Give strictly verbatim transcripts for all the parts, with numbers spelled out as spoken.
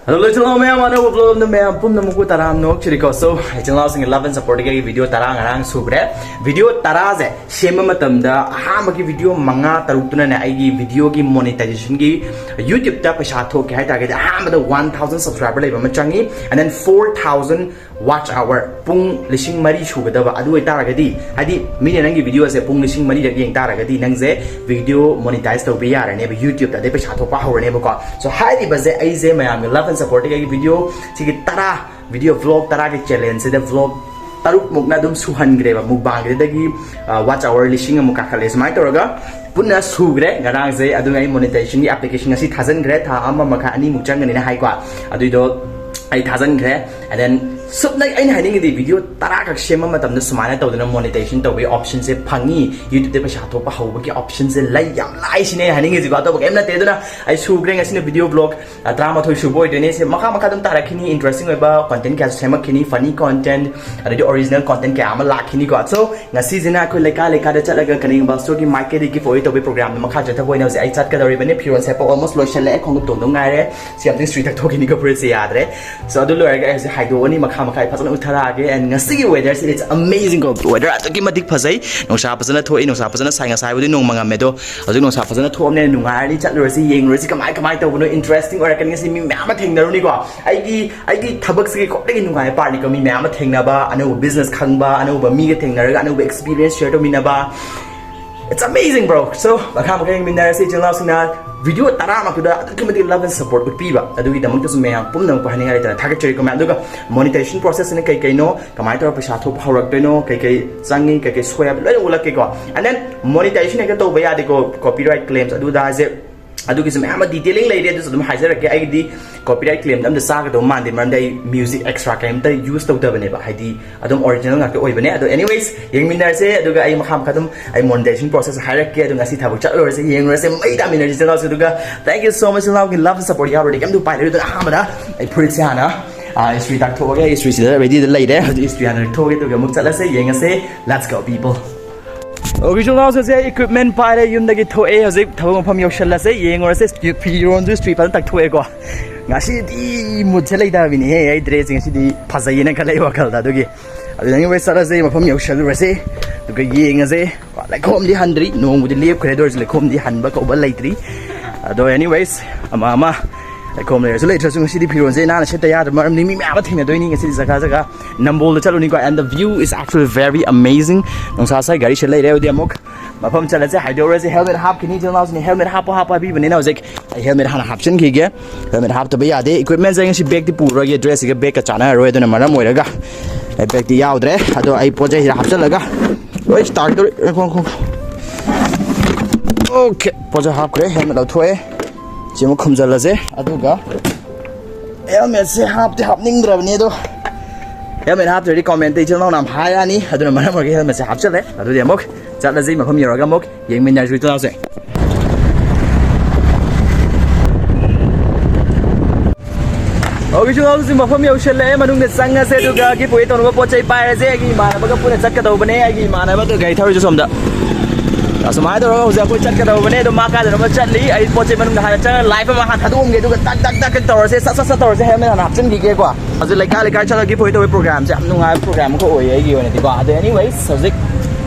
Hello, ꯏꯆꯤꯜ ꯏꯅꯥꯎ ꯃꯌꯥꯝ, ꯑꯅꯧꯕ vlog ꯑꯃꯗ ꯃꯌꯥꯝ ꯄꯨꯝꯅꯃꯛꯄꯨ ꯇꯔꯥꯝꯅ ꯑꯣꯛꯆꯔꯤꯀꯣ꯫ So, ꯏꯆꯤꯜ ꯏꯅꯥꯎꯁꯤꯡꯒꯤ love and support ꯀꯤ ꯑꯩꯒꯤ video ꯇꯔꯥ ꯉꯔꯥꯡ ꯁꯨꯈ꯭ꯔꯦ꯫ Video ꯇꯔꯥꯁꯦ ꯁꯦꯝꯕ ꯃꯇꯝꯗ ꯑꯍꯥꯟꯕꯒꯤ video ꯃꯉꯥ ꯇꯔꯨꯛꯇꯨꯅꯅꯦ, ꯑꯩꯒꯤ video ꯒꯤ monetization ꯒꯤ, YouTube ꯇ ꯄꯩꯁꯥ ꯊꯣꯛꯀꯦ ꯍꯥꯏꯇꯥꯔꯒꯗꯤ ꯑꯍꯥꯟꯕꯗ one thousand subscriber ꯂꯩꯕ ꯑꯃ ꯆꯪꯉꯤ, and then four thousand watch hour, ꯄꯨꯡ ꯂꯤꯁꯤꯡ ꯃꯔꯤ ꯁꯨꯒꯗꯕ꯫ ꯑꯗꯨ ꯑꯣꯏꯇꯥꯔꯒꯗꯤ, ꯍꯥꯏꯗꯤ ꯃꯤꯅ ꯅꯪꯒꯤ video ꯁꯦ ꯄꯨꯡ ꯂꯤꯁꯤꯡ ꯃꯔꯤꯔꯛ ꯌꯦꯡ ꯇꯥꯔꯒꯗꯤ, ꯅꯪꯁꯦ video monetize ꯇꯧꯕ ꯌꯥꯔꯅꯦꯕ, YouTube ꯇ ꯑꯗꯩ ꯄꯩꯁꯥ ꯊꯣꯛꯄ ꯍꯧꯔꯅꯦꯕꯀꯣ꯫ So, ꯍꯥꯏꯔꯤꯕꯁꯦ ꯑꯩꯁꯦ ꯃꯌꯥꯝꯒꯤ love and support ꯀꯤ ꯑꯩꯒꯤ video ꯁꯤꯒꯤ ꯇꯔꯥ, video vlog ꯇꯔꯥꯒꯤ challenge ꯁꯤꯗ vlog ꯇꯔꯨꯛ ꯃꯨꯛꯅ ꯑꯗꯨꯝ ꯁꯨꯍꯟꯈ꯭ꯔꯦꯕ꯫ Mukbang ꯒꯤꯗꯒꯤ, ꯑ, watch hour ꯂꯤꯁꯤꯡ ꯑꯃꯨꯛ ꯀꯥꯈꯠꯂꯦ꯫ ꯁꯨꯃꯥꯏꯅ ꯇꯧꯔꯒ ꯄꯨꯟꯅ ꯁꯨꯈ꯭ꯔꯦ ꯉꯔꯥꯡꯁꯦ꯫ ꯑꯗꯨꯒ ꯑꯩ monetization ꯒꯤ application ꯉꯁꯤ ꯊꯥꯖꯤꯟꯈ꯭ꯔꯦ꯫ ꯊꯥ ꯑꯃ ꯃꯈꯥꯏ ꯑꯅꯤꯃꯨꯛ ꯆꯪꯒꯅꯤꯅ ꯍꯥꯏꯀꯣ꯫ ꯑꯗꯨꯏꯗꯣ ꯑꯩ ꯊꯥꯖꯤꯟꯈ꯭ꯔꯦ꯫ And then ꯁꯨꯞꯅ ꯑꯩꯅ ꯍꯥꯏꯅꯤꯡꯉꯤꯗꯤ, video ꯇꯔꯥꯈꯛ ꯁꯦꯝꯕ ꯃꯇꯝꯗ ꯁꯨꯃꯥꯏꯅ ꯇꯧꯗꯅ monetization ꯇꯧꯕꯒꯤ option ꯁꯦ ꯐꯪꯉꯤ, YouTube ꯇ ꯄꯩꯁꯥ ꯊꯣꯛꯄ ꯍꯧꯕꯒꯤ option ꯁꯦ ꯂꯩ꯫ ꯌꯥꯝ ꯂꯥꯏ ꯁꯤꯅꯦ ꯑꯩꯅ ꯍꯥꯏꯅꯤꯡꯉꯤꯁꯤꯀꯣ, ꯑꯇꯣꯞꯄ ꯀꯩꯝ ꯅꯠꯇꯦ꯫ ꯑꯗꯨꯅ ꯑꯩ ꯁꯨꯈ꯭ꯔꯦ, ꯉꯁꯤꯅ video vlog, ꯑ, ꯇꯔꯥꯃꯥꯊꯣꯏ ꯁꯨꯕ ꯑꯣꯏꯗꯣꯏꯅꯦ꯫ ꯁꯤ ꯃꯈꯥ ꯃꯈꯥ ꯑꯗꯨꯝ ꯇꯥꯔꯛꯈꯤꯅꯤ, interesting ꯑꯣꯏꯕ content ꯀꯌꯥꯁꯨ ꯁꯦꯝꯃꯛꯈꯤꯅꯤ, funny content, ꯑꯗꯩꯗꯤ original content ꯀꯌꯥ ꯑꯃ ꯂꯥꯛꯈꯤꯅꯤꯀꯣ꯫ So, ꯉꯁꯤꯁꯤꯅ ꯑꯩꯈꯣꯏ ꯂꯩꯀꯥꯏ ꯂꯩꯀꯥꯏꯗ ꯆꯠꯂꯒ ꯀꯅꯤꯡꯕ store ꯒꯤ market ꯒꯤ giveaway ꯇꯧꯕꯒꯤ program ꯗꯣ ꯃꯈꯥ ꯆꯠꯊꯕ ꯑꯣꯏꯅ ꯍꯧꯖꯤꯛ ꯑꯩ ꯆꯠꯀꯗꯧꯔꯤꯕꯅꯤ꯫ ꯐꯤꯔꯣꯜ ꯁꯦꯠꯄ almost ꯂꯣꯏꯁꯤꯜꯂꯦ, ꯈꯣꯡꯎꯞ ꯇꯣꯡꯗꯧ ꯉꯥꯏꯔꯦ꯫ ꯁꯤ ꯑꯝꯇꯪ ꯏꯁꯇ꯭ꯔꯤ ꯇꯛꯊꯣꯛꯈꯤꯅꯤꯀꯣ, ꯐꯨꯔꯤꯠꯁꯦ ꯌꯥꯗ꯭ꯔꯦ꯫ So, ꯑꯗꯨ ꯂꯣꯏꯔꯒ ꯑꯩ ꯍꯧꯖꯤꯛ ꯍꯥꯏꯗꯣꯛꯑꯅꯤ, ꯃꯈꯥ ꯃꯈꯥ ꯑꯩ ꯐꯖꯅ ꯎꯠꯊꯔꯛꯑꯒꯦ꯫ And ꯉꯁꯤꯒꯤ weather ꯁꯦ, it's amazing ꯀꯣ꯫ Weather ꯑꯗꯨꯛꯀꯤ ꯃꯇꯤꯛ ꯐꯖꯩ, ꯅꯨꯡꯁꯥ ꯐꯖꯅ ꯊꯣꯛꯏ, ꯅꯨꯡꯁꯥ ꯐꯖꯅ ꯁꯥꯏ꯫ ꯉꯁꯥꯏꯕꯨꯗꯤ ꯅꯣꯡ ꯃꯪꯉꯝꯃꯦ, ꯑꯗꯣ ꯍꯧꯖꯤꯛ ꯅꯨꯡꯁꯥ ꯐꯖꯅ ꯊꯣꯛꯑꯕꯅꯤꯅ ꯅꯨꯡꯉꯥꯏꯔꯅꯤ꯫ ꯆꯠꯂꯨꯔꯁꯤ, ꯌꯦꯡꯉꯨꯔꯁꯤ ꯀꯃꯥꯏ ꯀꯃꯥꯏ ꯇꯧꯕꯅꯣ, interesting ꯑꯣꯏꯔꯛꯀꯅꯤ꯫ ꯉꯁꯤ ꯃꯤ ꯃꯌꯥꯝ ꯑꯃ ꯊꯦꯡꯅꯔꯨꯅꯤꯀꯣ꯫ ꯑꯩꯒꯤ ꯑꯩꯒꯤ ꯊꯕꯛꯁꯤꯒꯤ ꯈ꯭ꯋꯥꯏꯗꯒꯤ ꯅꯨꯡꯉꯥꯏꯕ part ꯅꯤꯀꯣ, ꯃꯤ ꯃꯌꯥꯝ ꯑꯃ ꯊꯦꯡꯅꯕ, ꯑꯅꯧꯕ business ꯈꯪꯕ, ꯑꯅꯧꯕ ꯃꯤꯒ ꯊꯦꯡꯅꯔꯒ ꯑꯅꯧꯕ experience share ꯇꯧꯃꯤꯟꯅꯕ꯫ It's amazing, bro. So, ꯃꯈꯥ ꯃꯈꯥ ꯌꯦꯡꯃꯤꯟꯅꯔꯁꯤ꯫ ꯏꯆꯤꯜ ꯏꯅꯥꯎꯁꯤꯡꯅ video ꯇꯔꯥꯃꯛꯇꯨꯗ ꯑꯗꯨꯛꯀꯤ ꯃꯇꯤꯛ love and support ꯎꯠꯄꯤꯕ, ꯑꯗꯨꯒꯤꯗꯃꯛꯇꯁꯨ ꯃꯌꯥꯝ ꯄꯨꯝꯅꯃꯛꯄꯨ ꯍꯥꯏꯅꯤꯡꯉꯥꯏ ꯂꯩꯇꯅ ꯊꯥꯒꯠꯆꯔꯤꯀꯣ, ꯃꯌꯥꯝ꯫ ꯑꯗꯨꯒ monetization process ꯁꯤꯅ ꯀꯩ ꯀꯩꯅꯣ, ꯀꯃꯥꯏꯅ ꯇꯧꯔꯒ ꯄꯩꯁꯥ ꯊꯣꯛꯄ ꯍꯧꯔꯛꯇꯣꯏꯅꯣ, ꯀꯩ ꯀꯩ ꯆꯪꯉꯤ, ꯀꯩ ꯀꯩ ꯁꯣꯏ ꯍꯥꯏꯕ ꯂꯣꯏꯅ ꯎꯠꯂꯛꯀꯦꯀꯣ꯫ And then monetization ꯍꯦꯛꯇ ꯇꯧꯕ ꯌꯥꯗꯦꯀꯣ, copyright claims ꯑꯗꯨꯗꯥꯁꯦ, ꯑꯗꯨꯒꯤꯁꯨ ꯃꯌꯥꯝ ꯑꯃ detailing ꯂꯩꯔꯦ, ꯑꯗꯨꯁꯨ ꯑꯗꯨꯝ ꯍꯥꯏꯖꯔꯛꯀꯦ꯫ ꯑꯩꯒꯤꯗꯤ copyright claim ꯗ ꯑꯝꯇ ꯆꯥꯒꯗꯧ ꯃꯥꯟꯗꯦ, ꯃꯔꯝꯗꯤ ꯑꯩ music extra ꯀꯩꯝꯇ use ꯇꯧꯗꯕꯅꯦꯕ, ꯍꯥꯏꯗꯤ ꯑꯗꯨꯝ original ꯉꯥꯛꯇ ꯑꯣꯏꯕꯅꯦ꯫ ꯑꯗꯣ anyways, ꯌꯦꯡꯃꯤꯟꯅꯔꯁꯦ, ꯑꯗꯨꯒ ꯑꯩ ꯃꯈꯥ ꯃꯈꯥ ꯑꯗꯨꯝ ꯑꯩ monetization process ꯍꯥꯏꯔꯛꯀꯦ꯫ ꯑꯗꯣ ꯉꯁꯤ ꯊꯕꯛ ꯆꯠꯂꯨꯔꯁꯦ, ꯌꯦꯡꯉꯨꯔꯁꯦ, ꯃꯩ ꯇꯥꯃꯤꯟꯅꯔꯁꯤ ꯏꯆꯤꯜ ꯏꯅꯥꯎꯁꯦ꯫ ꯑꯗꯨꯒ thank you so much, ꯏꯆꯤꯜ ꯏꯅꯥꯎꯒꯤ love support ꯌꯥꯎꯔꯗꯤ ꯀꯩꯝꯇ ꯎꯄꯥꯏ ꯂꯩꯔꯣꯏ꯫ ꯑꯗꯨꯅ ꯑꯍꯥꯟꯕꯗ ꯑꯩ ꯐꯨꯔꯤꯠꯁꯦ ꯍꯥꯟꯅ, ꯑꯥ, ꯏꯁꯇ꯭ꯔꯤ ꯇꯥꯛꯊꯣꯛꯑꯒꯦ꯫ ꯏꯁꯇ꯭ꯔꯤꯁꯤꯗ ready ꯗ ꯂꯩꯔꯦ꯫ ꯍꯧꯖꯤꯛ ꯏꯁꯇ꯭ꯔꯤ ꯍꯥꯟꯅ ꯇꯥꯛꯊꯣꯛꯑꯒꯦ, ꯑꯗꯨꯒ ꯑꯃꯨꯛ ꯆꯠꯂꯁꯦ, ꯌꯦꯡꯉꯁꯦ꯫ Let's go, people. Okay, ꯏꯆꯤꯜ ꯏꯅꯥꯎꯁꯦ equipment ꯄꯥꯏꯔꯦ, ꯌꯨꯝꯗꯒꯤ ꯊꯣꯛꯑꯦ꯫ ꯍꯧꯖꯤꯛ ꯊꯕꯛ ꯃꯐꯝ ꯌꯧꯁꯜꯂꯁꯦ, ꯌꯦꯡꯉꯨꯔꯁꯦ꯫ ꯐꯤꯔꯣꯟꯁꯨ ꯏꯁꯇ꯭ꯔꯤ ꯐꯖꯅ ꯇꯛꯊꯣꯛꯑꯦꯀꯣ꯫ ꯉꯁꯤꯗꯤ ꯃꯨꯠꯁꯦ ꯂꯩꯇꯕꯤꯅꯤꯍꯦ꯫ ꯑꯩ ꯗ꯭ꯔꯦꯁꯁꯦ ꯉꯁꯤꯗꯤ ꯐꯖꯩꯌꯦꯅ ꯈꯜꯂꯦ ꯑꯩ ꯋꯥꯈꯜꯗ꯫ ꯑꯗꯨꯒꯤ ꯑꯗꯨꯗ ꯑꯩꯈꯣꯏ ꯆꯠꯂꯁꯦ, ꯃꯐꯝ ꯌꯧꯁꯜꯂꯨꯔꯁꯦ, ꯑꯗꯨꯒ ꯌꯦꯡꯉꯁꯦ꯫ ꯂꯩꯈꯣꯝꯗꯤ ꯍꯟꯗ꯭ꯔꯤ, ꯅꯣꯡꯕꯨꯗꯤ ꯂꯦꯞꯈ꯭ꯔꯦ, ꯑꯗꯨ ꯑꯣꯏꯔꯁꯨ ꯂꯩꯈꯣꯝꯗꯤ ꯍꯟꯕ ꯀꯧꯕ ꯂꯩꯇ꯭ꯔꯤ꯫ ꯑꯗꯣ anyways, ꯑꯃ ꯑꯃ, ꯂꯩꯈꯣꯝ ꯂꯩꯔꯁꯨ ꯂꯩꯇ꯭ꯔꯁꯨ ꯉꯁꯤꯗꯤ ꯐꯤꯔꯣꯜꯁꯦ ꯅꯥꯟꯅ ꯁꯦꯠꯇ ꯌꯥꯗ꯭ꯔꯕ ꯃꯔꯝꯗꯤ ꯃꯤ ꯃꯌꯥꯝ ꯑꯃ ꯊꯦꯡꯅꯗꯣꯏꯅꯤ ꯉꯁꯤꯗꯤ ꯖꯒꯥ ꯖꯒꯥ꯫ ꯅꯝꯕꯣꯜꯗ ꯆꯠꯂꯨꯅꯤꯀꯣ, and the view is actually very amazing꯫ ꯅꯨꯡꯁꯥ ꯁꯥꯏ, ꯒꯥꯔꯤ ꯁꯤꯗ ꯂꯩꯔꯦ꯫ ꯑꯗꯨꯗꯤ ꯑꯃꯨꯛ ꯃꯐꯝ ꯆꯠꯂꯁꯦ, ꯍꯥꯏꯗꯣꯛꯎꯔꯁꯦ꯫ Helmet ꯍꯥꯞꯈꯤꯅꯤ, ꯏꯆꯤꯜ ꯏꯅꯥꯎꯁꯤꯡꯅ helmet ꯍꯥꯞꯄꯣ ꯍꯥꯞꯄꯣ ꯍꯥꯏꯕꯤꯕꯅꯤꯅ ꯍꯧꯖꯤꯛ ꯑꯩ helmet ꯍꯥꯟꯅ ꯍꯥꯞꯆꯤꯟꯈꯤꯒꯦ꯫ Helmet ꯍꯥꯞꯇꯕ ꯌꯥꯗꯦ꯫ Equipmentꯁꯦ ꯑꯩ ꯉꯁꯤ bagꯇꯤ ꯄꯨꯔꯔꯣꯏꯒꯦ, dressꯁꯤꯒ bagꯀ ꯆꯥꯟꯅꯔꯔꯣꯏ, ꯑꯗꯨꯅ ꯃꯔꯝ ꯑꯣꯏꯔꯒ ꯑꯩ bagꯇꯤ ꯌꯥꯎꯗ꯭ꯔꯦ꯫ ꯑꯗꯣ ꯑꯩ ꯄꯣꯠ ꯆꯩꯁꯤꯗ ꯍꯥꯞꯆꯤꯜꯂꯒ ꯂꯣꯏ ꯇꯥꯔꯛꯇꯧꯔꯦ꯫ ꯉꯥꯏꯈꯣ, ꯉꯥꯏꯈꯣ꯫ Okay, ꯄꯣꯠ ꯆꯩ ꯍꯥꯞꯈ꯭ꯔꯦ, helmet ꯂꯧꯊꯣꯛꯑꯦ꯫ ꯁꯤ ꯑꯃꯨꯛ ꯈꯨꯝꯖꯤꯜꯂꯁꯦ꯫ ꯑꯗꯨꯒ helmetꯁꯦ ꯍꯥꯞꯇꯤ ꯍꯥꯞꯅꯤꯡꯗ꯭ꯔꯕꯅꯦ, ꯑꯗꯣ helmet ꯍꯥꯞꯇ꯭ꯔꯗꯤ commentꯇ ꯏꯆꯤꯜ ꯏꯅꯥꯎꯅ ꯌꯥꯝ ꯍꯥꯏꯔꯛꯑꯅꯤ꯫ ꯑꯗꯨꯅ ꯃꯔꯝ ꯑꯣꯏꯔꯒ helmetꯁꯦ ꯍꯥꯞꯆꯤꯜꯂꯦ꯫ ꯑꯗꯨꯗꯤ ꯑꯃꯨꯛ ꯆꯠꯂꯁꯤ, ꯃꯐꯝ ꯌꯧꯔꯒ ꯑꯃꯨꯛ ꯌꯦꯡꯃꯤꯟꯅꯔꯁꯤ ꯏꯆꯤꯜ ꯏꯅꯥꯎꯁꯦ꯫ Okay, ꯏꯆꯤꯜ ꯏꯅꯥꯎꯁꯤꯡ, ꯃꯐꯝ ꯌꯧꯁꯜꯂꯛꯑꯦ, ꯃꯅꯨꯡꯗ ꯆꯪꯉꯁꯦ, ꯑꯗꯨꯒ giveaway ꯇꯧꯅꯕ ꯄꯣꯠ ꯆꯩ ꯄꯥꯏꯔꯁꯦ꯫ ꯑꯩꯒꯤ ꯏꯃꯥꯟꯅꯕꯒ ꯄꯨꯟꯅ ꯆꯠꯀꯗꯧꯕꯅꯦ, ꯑꯩꯒꯤ ꯏꯃꯥꯟꯅꯕꯗꯣ ꯒꯥꯔꯤ ꯊꯧꯔꯤꯁꯦ ꯁꯣꯝꯗ꯫ ꯑꯁꯨꯃꯥꯏꯅ ꯇꯧꯔꯒ ꯍꯧꯖꯤꯛ ꯑꯩꯈꯣꯏ ꯆꯠꯀꯗꯧꯕꯅꯦ꯫ ꯑꯗꯣ ꯃꯥ ꯀꯥꯏꯗꯅꯣꯃ ꯆꯠꯂꯤ, ꯑꯩ ꯄꯣꯠ ꯆꯩ ꯃꯅꯨꯡꯗ ꯍꯥꯟꯅ ꯆꯪꯉꯒ live ꯑꯃ ꯍꯥꯟꯅ ꯊꯥꯗꯣꯛꯑꯝꯒꯦ, ꯑꯗꯨꯒ ꯇꯛ ꯇꯛ ꯇꯛ ꯇꯛ ꯇꯧꯔꯁꯦ, ꯁꯠ ꯁꯠ ꯁꯠ ꯇꯧꯔꯁꯦ꯫ Helmet ꯍꯥꯟꯅ ꯍꯥꯞꯆꯤꯟꯈꯤꯒꯦꯀꯣ꯫ ꯍꯧꯖꯤꯛ ꯂꯩꯀꯥꯏ ꯂꯩꯀꯥꯏ ꯆꯠꯂꯒ giveaway ꯇꯧꯕꯒꯤ programꯁꯦ ꯌꯥꯝ ꯅꯨꯡꯉꯥꯏꯕ program ꯑꯃꯈꯛ ꯑꯣꯏꯌꯦ ꯑꯩꯒꯤ ꯑꯣꯏꯅꯗꯤꯀꯣ꯫ ꯑꯗꯣ anyways, ꯍꯧꯖꯤꯛ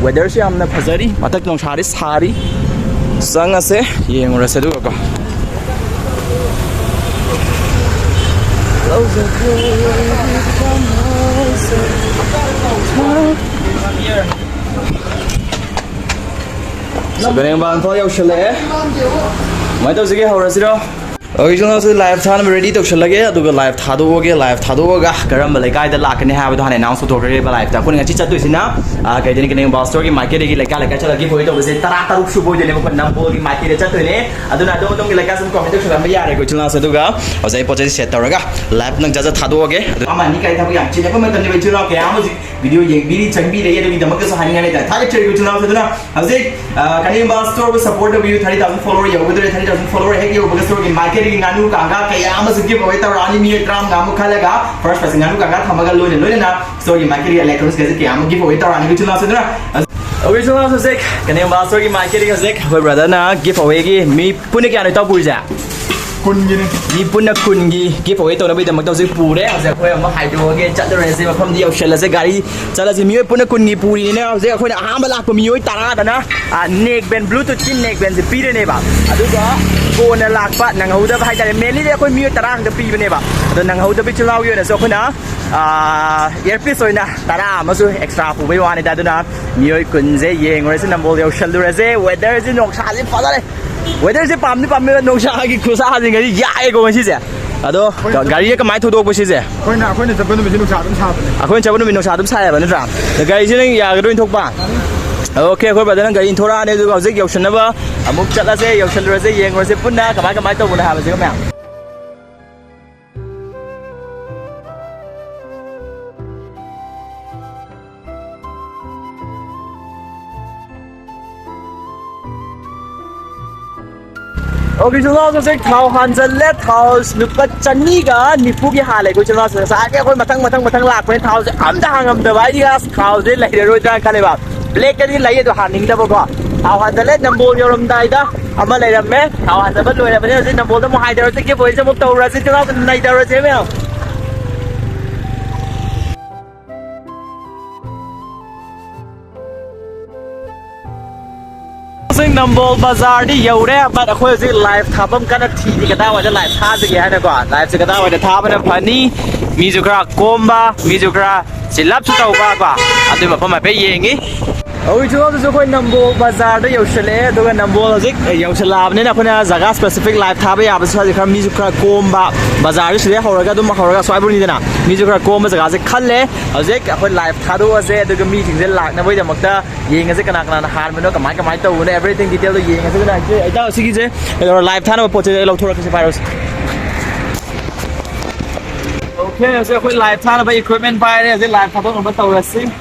weatherꯁꯨ ꯌꯥꯝꯅ ꯐꯖꯔꯤ, ꯃꯊꯛ ꯅꯨꯡꯁꯥꯗꯤ ꯁꯥꯔꯤ꯫ ꯆꯪꯉꯁꯦ, ꯌꯦꯡꯉꯨꯔꯁꯦ ꯑꯗꯨꯒꯀꯣ꯫ ꯀꯣꯅꯦꯝꯕꯥꯟ ꯐꯥꯎ ꯌꯧꯁꯜꯂꯛꯑꯦ꯫ ꯀꯃꯥꯏꯅ ꯇꯧꯁꯤꯒꯦ, ꯍꯧꯔꯁꯤꯔꯣ? Okay, ꯏꯆꯤꯜ ꯏꯅꯥꯎꯁꯦ live ꯊꯥꯅꯕ ready ꯇꯧꯁꯜꯂꯒꯦ, ꯑꯗꯨꯒ live ꯊꯥꯗꯣꯛꯑꯒꯦ꯫ Live ꯊꯥꯗꯣꯛꯑꯒ ꯀꯔꯝꯕ ꯂꯩꯀꯥꯏꯗ ꯂꯥꯛꯀꯅꯤ ꯍꯥꯏꯕꯗꯣ ꯍꯥꯟꯅ announce ꯇꯧꯊꯣꯛꯈ꯭ꯔꯒꯦꯕ liveꯇ꯫ ꯑꯩꯈꯣꯏꯅ ꯉꯁꯤ ꯆꯠꯇꯣꯏꯁꯤꯅ, ꯑ, ꯀꯩꯗꯅꯤ, ꯀꯅꯦꯝꯕꯥꯜ storeꯒꯤ marketꯇꯒꯤ ꯂꯩꯀꯥꯏ ꯂꯩꯀꯥꯏ ꯆꯠꯂꯒ giveaway ꯇꯧꯕꯁꯦ ꯇꯔꯥ ꯇꯔꯨꯛ ꯁꯨꯕ ꯑꯣꯏꯗꯣꯏꯅꯦꯕ꯫ ꯑꯩꯈꯣꯏ ꯅꯝꯕꯣꯜꯒꯤ marketꯇ ꯆꯠꯇꯣꯏꯅꯦ꯫ ꯑꯗꯨꯅ ꯑꯗꯣꯝ ꯑꯗꯣꯝꯒꯤ ꯂꯩꯀꯥꯏꯁꯨ ꯑꯗꯨꯝ comment ꯇꯧꯁꯜꯂꯝꯕ ꯌꯥꯔꯦ, ꯑꯩꯈꯣꯏ ꯏꯆꯤꯜ ꯏꯅꯥꯎꯁꯦ꯫ ꯑꯗꯨꯒ ꯍꯧꯖꯤꯛ ꯑꯩ ꯄꯣꯠ ꯆꯩꯁꯦ set ꯇꯧꯔꯒ live ꯅꯪ ꯖꯠ ꯖꯠ ꯊꯥꯗꯣꯛꯑꯒꯦ꯫ ꯑꯗꯨ ꯑꯃ ꯑꯅꯤ ꯀꯥꯏ ꯊꯕꯛ ꯌꯥꯝ ꯆꯤꯜꯂꯛꯄ ꯃꯇꯝꯅꯦꯕ, ꯏꯆꯤꯜ ꯏꯅꯥꯎ ꯀꯌꯥ ꯑꯃ ꯍꯧꯖꯤꯛ video ꯌꯦꯡꯕꯤꯔꯤ, ꯆꯪꯕꯤꯔꯛꯏ, ꯑꯗꯨꯒꯤꯗꯃꯛꯇꯁꯨ ꯍꯥꯏꯅꯤꯡꯉꯥꯏ ꯂꯩꯇꯦ꯫ ꯊꯥꯒꯠꯆꯔꯤ, ꯏꯆꯤꯜ ꯏꯅꯥꯎꯁꯦ꯫ ꯑꯗꯨꯅ ꯍꯧꯖꯤꯛ, ꯑ, ꯀꯅꯦꯝꯕꯥꯜ storeꯕꯨ support ꯇꯧꯕꯤꯌꯨ꯫ Thirty thousand follower ꯌꯧꯒꯗꯧꯔꯦ꯫ Thirty thousand follower ꯍꯦꯛ ꯌꯧꯕꯒ storeꯒꯤ marketꯀꯤ ꯉꯥꯅꯨ ꯀꯥꯡꯒꯥ ꯀꯌꯥ ꯑꯃꯁꯨ giveaway ꯇꯧꯔꯛꯑꯅꯤ꯫ ꯃꯤꯑꯣꯏ ꯇꯔꯥꯃꯉꯥꯃꯨꯛ ꯈꯜꯂꯒ first prize ꯉꯥꯅꯨ ꯀꯥꯡꯒꯥ ꯊꯝꯃꯒ ꯂꯣꯏꯅ ꯂꯣꯏꯅꯅ storeꯒꯤ marketꯀꯤ electronics gadget ꯀꯌꯥ ꯑꯃ giveaway ꯇꯧꯔꯛꯑꯅꯤ꯫ ꯏꯆꯤꯜ ꯏꯅꯥꯎꯁꯦ꯫ ꯑꯗꯨꯅ ꯍꯧꯖꯤꯛ, ꯏꯆꯤꯜ ꯏꯅꯥꯎꯁꯦ, ꯍꯧꯖꯤꯛ ꯀꯅꯦꯝꯕꯥꯜ storeꯒꯤ marketꯀꯤ ꯍꯧꯖꯤꯛ ꯑꯩꯈꯣꯏ brotherꯅ giveawayꯒꯤ ꯃꯤ ꯄꯨꯟꯅ ꯀꯌꯥꯅꯣ ꯏꯇꯥꯎ ꯄꯨꯔꯤꯁꯦ? ꯀꯨꯟꯒꯤꯅꯤ꯫ ꯃꯤ ꯄꯨꯟꯅ ꯀꯨꯟꯒꯤ ꯒꯤꯐ ꯑꯋꯦ ꯇꯧꯅꯕꯒꯤꯗꯃꯛꯇ ꯍꯧꯖꯤꯛ ꯄꯨꯔꯦ꯫ ꯍꯧꯖꯤꯛ ꯑꯩꯈꯣꯏ ꯑꯃꯨꯛ ꯍꯥꯏꯗꯣꯛꯑꯒꯦ, ꯆꯠꯂꯨꯔꯁꯦ, ꯃꯐꯝꯗꯤ ꯌꯧꯁꯜꯂꯁꯦ, ꯒꯥꯔꯤ ꯆꯠꯂꯁꯦ꯫ ꯃꯤꯑꯣꯏ ꯄꯨꯟꯅ ꯀꯨꯟꯒꯤ ꯄꯨꯔꯤꯅꯤꯅ ꯍꯧꯖꯤꯛ ꯑꯩꯈꯣꯏꯅ ꯑꯍꯥꯟꯕ ꯂꯥꯛꯄ ꯃꯤꯑꯣꯏ ꯇꯔꯥꯗꯅ, ꯑ, ꯅꯦꯛ ꯕꯦꯟ, ꯕ꯭ꯂꯨꯇꯨꯠꯀꯤ ꯅꯦꯛ ꯕꯦꯟꯁꯦ ꯄꯤꯔꯅꯦꯕ꯫ ꯑꯗꯨꯒ ꯀꯣꯟꯅ ꯂꯥꯛꯄ ꯅꯪꯍꯧꯗꯕ ꯍꯥꯏꯇꯥꯔꯦ, ꯃꯦꯟꯂꯤꯗꯤ ꯑꯩꯈꯣꯏ ꯃꯤꯑꯣꯏ ꯇꯔꯥ ꯈꯛꯇ ꯄꯤꯕꯅꯦꯕ꯫ ꯑꯗꯣ ꯅꯪꯍꯧꯗꯕ ꯏꯆꯤꯜ ꯏꯅꯥꯎꯒꯤ ꯑꯣꯏꯅꯁꯨ ꯑꯩꯈꯣꯏꯅ, ꯑ, ꯏꯌꯔꯄꯤꯁ ꯑꯣꯏꯅ ꯇꯔꯥ ꯑꯃꯁꯨ ꯑꯦꯛꯁꯇ꯭ꯔꯥ ꯄꯨꯕꯩ ꯋꯥꯅꯤꯗ꯫ ꯑꯗꯨꯅ ꯃꯤꯑꯣꯏ ꯀꯨꯟꯁꯦ ꯌꯦꯡꯉꯨꯔꯁꯤ, ꯅꯝꯕꯣꯜ ꯌꯧꯁꯜꯂꯨꯔꯁꯦ꯫ ꯋꯦꯗꯔꯁꯤ, ꯅꯨꯡꯁꯥꯁꯤ ꯐꯖꯔꯦ꯫ ꯋꯦꯗꯔꯁꯦ ꯄꯥꯝꯗꯤ ꯄꯥꯝꯃꯦ, ꯅꯨꯡꯁꯥꯒꯤ ꯈꯨꯠꯁꯥꯁꯤꯡ ꯑꯁꯤ ꯌꯥꯛꯑꯦꯀꯣ ꯉꯁꯤꯁꯦ꯫ ꯑꯗꯣ ꯒꯥꯔꯤꯁꯦ ꯀꯃꯥꯏꯅ ꯊꯧꯗꯣꯛꯄ ꯁꯤꯁꯦ? ꯑꯩꯈꯣꯏꯅ, ꯑꯩꯈꯣꯏꯅ ꯆꯠꯄ ꯅꯨꯃꯤꯠꯁꯤ ꯅꯨꯡꯁꯥ ꯑꯗꯨꯝ ꯁꯥꯕꯅꯦ꯫ ꯑꯩꯈꯣꯏꯅ ꯆꯠꯄ ꯅꯨꯃꯤꯠ ꯅꯨꯡꯁꯥ ꯑꯗꯨꯝ ꯁꯥꯏꯌꯦꯕ, ꯅꯠꯇ꯭ꯔꯥ? ꯑꯗꯣ ꯒꯥꯔꯤꯁꯦ ꯅꯪ ꯌꯥꯒꯗ꯭ꯔꯣ ꯏꯟꯊꯣꯛꯄ? ꯑꯣꯀꯦ, ꯑꯩꯈꯣꯏ ꯕ꯭ꯔꯗꯔꯅ ꯒꯥꯔꯤ ꯏꯟꯊꯣꯔꯛꯑꯅꯤ, ꯑꯗꯨꯒ ꯍꯧꯖꯤꯛ ꯌꯧꯁꯟꯅꯕ ꯑꯃꯨꯛ ꯆꯠꯂꯁꯦ, ꯌꯧꯁꯜꯂꯨꯔꯁꯦ, ꯌꯦꯡꯉꯨꯔꯁꯦ ꯄꯨꯟꯅ ꯀꯃꯥꯏ ꯀꯃꯥꯏ ꯇꯧꯕꯅꯣ ꯍꯥꯏꯕꯁꯤꯒ ꯃꯌꯥꯝ꯫ ꯑꯣꯀꯦ, ꯏꯆꯤꯜ ꯏꯅꯥꯎꯁꯤꯡ, ꯊꯥꯎ ꯍꯥꯟꯖꯜꯂꯦ꯫ ꯊꯥꯎ ꯂꯨꯄꯥ ꯆꯅꯤꯒ ꯅꯤꯐꯨꯒꯤ ꯍꯥꯜꯂꯦ꯫ ꯑꯩꯈꯣꯏ ꯏꯆꯤꯜ ꯏꯅꯥꯎꯁꯤꯡ, ꯉꯁꯥꯏꯗꯤ ꯑꯩꯈꯣꯏ ꯃꯊꯪ ꯃꯊꯪ ꯃꯊꯪ ꯂꯥꯛꯄꯅꯦ, ꯊꯥꯎꯁꯦ ꯑꯝꯇ ꯍꯥꯡꯉꯝꯗꯕ꯫ ꯑꯩꯗꯤ ꯑꯁ, ꯊꯥꯎꯁꯦ ꯂꯩꯔꯔꯣꯏꯗ꯭ꯔꯥꯅ ꯈꯜꯂꯦꯕ꯫ ꯕ꯭ꯂꯦꯛꯇꯗꯤ ꯂꯩ, ꯑꯗꯣ ꯍꯥꯟꯅꯤꯡꯗꯕꯀꯣ꯫ ꯊꯥꯎ ꯍꯥꯟꯖꯜꯂꯦ꯫ ꯅꯝꯕꯣꯜ ꯌꯧꯔꯝꯗꯥꯏꯗ ꯑꯃ ꯂꯩꯔꯝꯃꯦ꯫ ꯊꯥꯎ ꯍꯥꯟꯖꯟꯕ ꯂꯣꯏꯔꯕꯅꯦ꯫ ꯍꯧꯖꯤꯛ ꯅꯝꯕꯣꯜꯗ ꯑꯃꯨꯛ ꯍꯥꯏꯊꯔꯁꯤ, ꯒꯤꯐ ꯑꯣꯏꯁꯦ ꯑꯃꯨꯛ ꯇꯧꯔꯁꯤ꯫ ꯏꯆꯤꯜ ꯏꯅꯥꯎꯁꯤꯡ, ꯅꯩꯊꯔꯁꯦ ꯃꯌꯥꯝ꯫ ꯍꯧꯖꯤꯛ ꯅꯝꯕꯣꯜ ꯕꯖꯥꯔꯗꯤ ꯌꯧꯔꯦ, but ꯑꯩꯈꯣꯏ ꯍꯧꯖꯤꯛ ꯂꯥꯏꯐ ꯊꯥꯐꯝ ꯀꯟꯅ ꯊꯤꯔꯤ꯫ ꯀꯗꯥꯏꯋꯥꯏꯗ ꯂꯥꯏꯐ ꯊꯥꯁꯤꯒꯦ ꯍꯥꯏꯅꯀꯣ, ꯂꯥꯏꯐꯁꯦ ꯀꯗꯥꯏꯋꯥꯏꯗ ꯊꯥꯕꯅ ꯐꯅꯤ, ꯃꯤꯁꯨ ꯈꯔ ꯀꯣꯝꯕ, ꯃꯤꯁꯨ ꯈꯔ ꯆꯤꯜꯂꯞꯁꯨ ꯇꯧꯕ ꯀꯣ, ꯑꯗꯨꯒꯤ ꯃꯐꯝ ꯍꯥꯏꯐꯦꯠ ꯌꯦꯡꯉꯤ꯫ ꯍꯧꯖꯤꯛꯁꯨ ꯑꯩꯈꯣꯏ ꯅꯝꯕꯣꯜ ꯕꯖꯥꯔꯗ ꯌꯧꯁꯜꯂꯛꯑꯦ, ꯑꯗꯨꯒ ꯅꯝꯕꯣꯜ ꯍꯧꯖꯤꯛ ꯌꯧꯁꯜꯂꯛꯑꯕꯅꯤꯅ ꯑꯩꯈꯣꯏꯅ ꯖꯒꯥ ꯁ꯭ꯄꯦꯁꯤꯐꯤꯛ ꯂꯥꯏꯐ ꯊꯥꯕ ꯌꯥꯕꯁꯨ ꯍꯧꯖꯤꯛ ꯈꯔ ꯃꯤꯁꯨ ꯈꯔ ꯀꯣꯝꯕ, ꯕꯖꯥꯔꯁꯨ ꯁꯤꯗꯩ ꯍꯧꯔꯒ ꯑꯗꯨꯝ ꯍꯧꯔꯒ ꯁ꯭ꯋꯥꯏꯕꯨꯅꯤꯗꯅ, ꯃꯤꯁꯨ ꯈꯔ ꯀꯣꯝꯕ ꯖꯒꯥꯁꯦ ꯈꯜꯂꯦ꯫ ꯍꯧꯖꯤꯛ ꯑꯩꯈꯣꯏ ꯂꯥꯏꯐ ꯊꯥꯗꯣꯛꯑꯁꯦ, ꯑꯗꯨꯒ ꯃꯤꯁꯤꯡꯁꯦ ꯂꯥꯛꯅꯕꯒꯤꯗꯃꯛꯇ ꯌꯦꯡꯉꯁꯦ ꯀꯅꯥ ꯀꯅꯥꯅ ꯍꯥꯟꯕꯅꯣ, ꯀꯃꯥꯏ ꯀꯃꯥꯏ ꯇꯧꯕꯅꯣ, everything detail ꯗꯣ ꯌꯦꯡꯉꯁꯦ꯫ ꯑꯗꯨꯅ ꯏꯇꯥꯎ, ꯁꯤꯒꯤꯁꯦ ꯀꯩꯗꯧꯔ ꯂꯥꯏꯐ ꯊꯥꯅꯕ ꯄꯣꯠꯁꯦ ꯑꯩ ꯂꯧꯊꯣꯔꯛꯀꯦꯁꯦ, ꯄꯥꯏꯔꯣꯁꯦ꯫ ꯑꯣꯀꯦ, ꯍꯧꯖꯤꯛ ꯑꯩꯈꯣꯏ ꯂꯥꯏꯐ ꯊꯥꯅꯕ equipment ꯄꯥꯏꯔꯦ, ꯍꯧꯖꯤꯛ ꯂꯥꯏꯐ ꯊꯥꯗꯣꯛꯅꯕ ꯇꯧꯔꯁꯤ꯫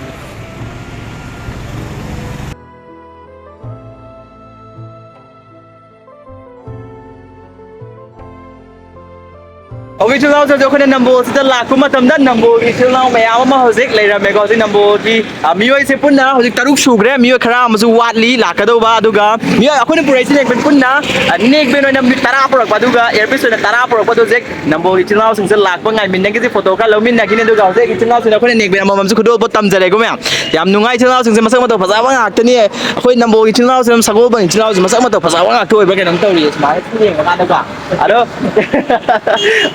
ꯑꯣꯀꯦ, ꯏꯆꯤꯜ ꯏꯅꯥꯎꯁꯤꯡ, ꯑꯩꯈꯣꯏꯅ ꯅꯝꯕꯣꯜꯁꯤꯗ ꯂꯥꯛꯄ ꯃꯇꯝꯗ ꯅꯝꯕꯣꯜꯒꯤ ꯏꯆꯤꯜ ꯏꯅꯥꯎ ꯃꯌꯥꯝ ꯑꯃ ꯍꯧꯖꯤꯛ ꯂꯩꯔꯝꯃꯦꯀꯣ꯫ ꯍꯧꯖꯤꯛ ꯅꯝꯕꯣꯜꯒꯤ, ꯑ, ꯃꯤꯑꯣꯏꯁꯦ ꯄꯨꯟꯅ ꯍꯧꯖꯤꯛ ꯇꯔꯨꯛ ꯁꯨꯈ꯭ꯔꯦ꯫ ꯃꯤꯑꯣꯏ ꯈꯔ ꯑꯃꯁꯨ ꯋꯥꯠꯂꯤ, ꯂꯥꯛꯀꯗꯧꯕ꯫ ꯑꯗꯨꯒ ꯃꯤꯑꯣꯏ, ꯑꯩꯈꯣꯏꯅ ꯄꯨꯔꯛꯏꯁꯤ ꯅꯦꯛꯕꯦꯟ ꯄꯨꯟꯅ, ꯑ, ꯅꯦꯛꯕꯦꯟ ꯑꯣꯏꯅ ꯃꯤ ꯇꯔꯥ ꯄꯨꯔꯛꯄ, ꯑꯗꯨꯒ ꯏꯌꯔꯄꯤꯁ ꯑꯣꯏꯅ ꯇꯔꯥ ꯄꯨꯔꯛꯄ꯫ ꯑꯗꯨ ꯍꯧꯖꯤꯛ ꯅꯝꯕꯣꯜꯒꯤ ꯏꯆꯤꯜ ꯏꯅꯥꯎꯁꯤꯡꯁꯦ ꯂꯥꯛꯄ ꯉꯥꯏꯃꯤꯟꯅꯈꯤꯁꯤ, ꯐꯣꯇꯣ ꯈꯔ ꯂꯧꯃꯤꯟꯅꯈꯤꯅꯤ꯫ ꯑꯗꯨꯒ ꯍꯧꯖꯤꯛ ꯏꯆꯤꯜ ꯏꯅꯥꯎꯁꯤꯡꯅ ꯑꯩꯈꯣꯏꯅ ꯅꯦꯛꯕꯦꯟ ꯑꯃꯃꯝꯁꯨ ꯈꯨꯗꯣꯜꯄꯣꯠ ꯇꯝꯖꯔꯦꯀꯣ ꯃꯌꯥꯝ꯫ ꯌꯥꯝ ꯅꯨꯡꯉꯥꯏ, ꯏꯆꯤꯜ ꯏꯅꯥꯎꯁꯤꯡꯁꯦ ꯃꯁꯛ ꯃꯇꯧ ꯐꯖꯕ ꯉꯥꯛꯇꯅꯤ꯫ ꯑꯩꯈꯣꯏ ꯅꯝꯕꯣꯜꯒꯤ ꯏꯆꯤꯜ ꯏꯅꯥꯎꯁꯤꯡ, ꯁꯒꯣꯜꯕꯟ ꯏꯆꯤꯜ ꯏꯅꯥꯎꯁꯤꯡ ꯃꯁꯛ ꯃꯇꯧ ꯐꯖꯕ ꯉꯥꯛꯇ ꯑꯣꯏꯕ꯭ꯔꯥ ꯀꯩꯅꯣꯝ ꯇꯧꯔꯤꯌꯦ ꯁꯨꯃꯥꯏꯅ ꯁꯨꯝ ꯌꯦꯡꯕ ꯀꯥꯟꯗꯀꯣ꯫ ꯑꯗꯣ,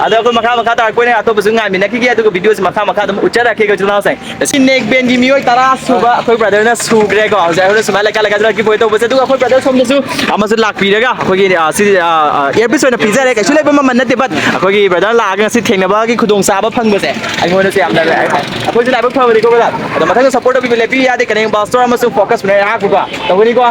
ꯑꯗꯣ ꯑꯩꯈꯣꯏ ꯃꯈꯥ ꯃꯈꯥ ꯇꯥꯔꯛꯄ ꯑꯣꯏꯅ ꯑꯇꯣꯞꯄꯁꯨ ꯉꯥꯏꯃꯤꯟꯅꯈꯤꯒꯦ, ꯑꯗꯨꯒ ꯚꯤꯗꯤꯑꯣꯁꯦ ꯃꯈꯥ ꯃꯈꯥ ꯑꯗꯨꯝ ꯎꯠꯆꯔꯛꯀꯦ ꯏꯆꯤꯜ ꯏꯅꯥꯎꯁꯤꯡ꯫ ꯁꯤ ꯅꯦꯛꯕꯦꯟꯒꯤ ꯃꯤꯑꯣꯏ ꯇꯔꯥ ꯁꯨꯕ ꯑꯩꯈꯣꯏ ꯕ꯭ꯔꯗꯔꯅ ꯁꯨꯈ꯭ꯔꯦꯀꯣ꯫ ꯍꯧꯖꯤꯛ ꯑꯩꯈꯣꯏꯅ ꯁꯨꯃꯥꯏꯅ ꯂꯩꯀꯥꯏ ꯂꯩꯀꯥꯏꯗ ꯂꯛꯀꯤ ꯕꯣꯏ ꯇꯧꯕꯁꯦ꯫ ꯑꯗꯨꯒ ꯑꯩꯈꯣꯏ ꯕ꯭ꯔꯗꯔ ꯁꯣꯝꯗꯁꯨ ꯑꯃꯁꯨ ꯂꯥꯛꯄꯤꯔꯒ ꯑꯩꯈꯣꯏꯒꯤ, ꯑ, ꯁꯤ, ꯑ, ꯑ, ꯏꯌꯔꯄꯤꯁ ꯑꯣꯏꯅ ꯄꯤꯖꯔꯦ꯫ ꯀꯩꯁꯨ ꯂꯩꯕ ꯃꯃꯜ ꯅꯠꯇꯦ, but ꯑꯩꯈꯣꯏꯒꯤ ꯕ꯭ꯔꯗꯔ ꯂꯥꯛꯑꯒ ꯉꯁꯤ ꯊꯦꯡꯅꯕꯒꯤ ꯈꯨꯗꯣꯡꯆꯥꯕ ꯐꯪꯕꯁꯦ ꯑꯩꯉꯣꯟꯗꯁꯨ ꯌꯥꯝꯅ, ꯑꯩꯈꯣꯏꯁꯨ ꯂꯥꯏꯕꯛ ꯐꯕꯅꯤꯀꯣ ꯕ꯭ꯔꯗꯔ꯫ ꯑꯗꯣ ꯃꯊꯪꯗ ꯁꯞꯄꯣꯔꯠ ꯇꯧꯕꯤꯕ ꯂꯦꯞꯄꯤ ꯌꯥꯗꯦ, ꯀꯅꯦꯡꯕꯥꯜ ꯁ꯭ꯇꯣꯔ ꯑꯃꯁꯨꯡ ꯐꯣꯀꯁ ꯃꯅꯦ ꯑꯩꯍꯥꯛꯄꯨꯀꯣ꯫ ꯇꯧꯒꯅꯤꯀꯣ?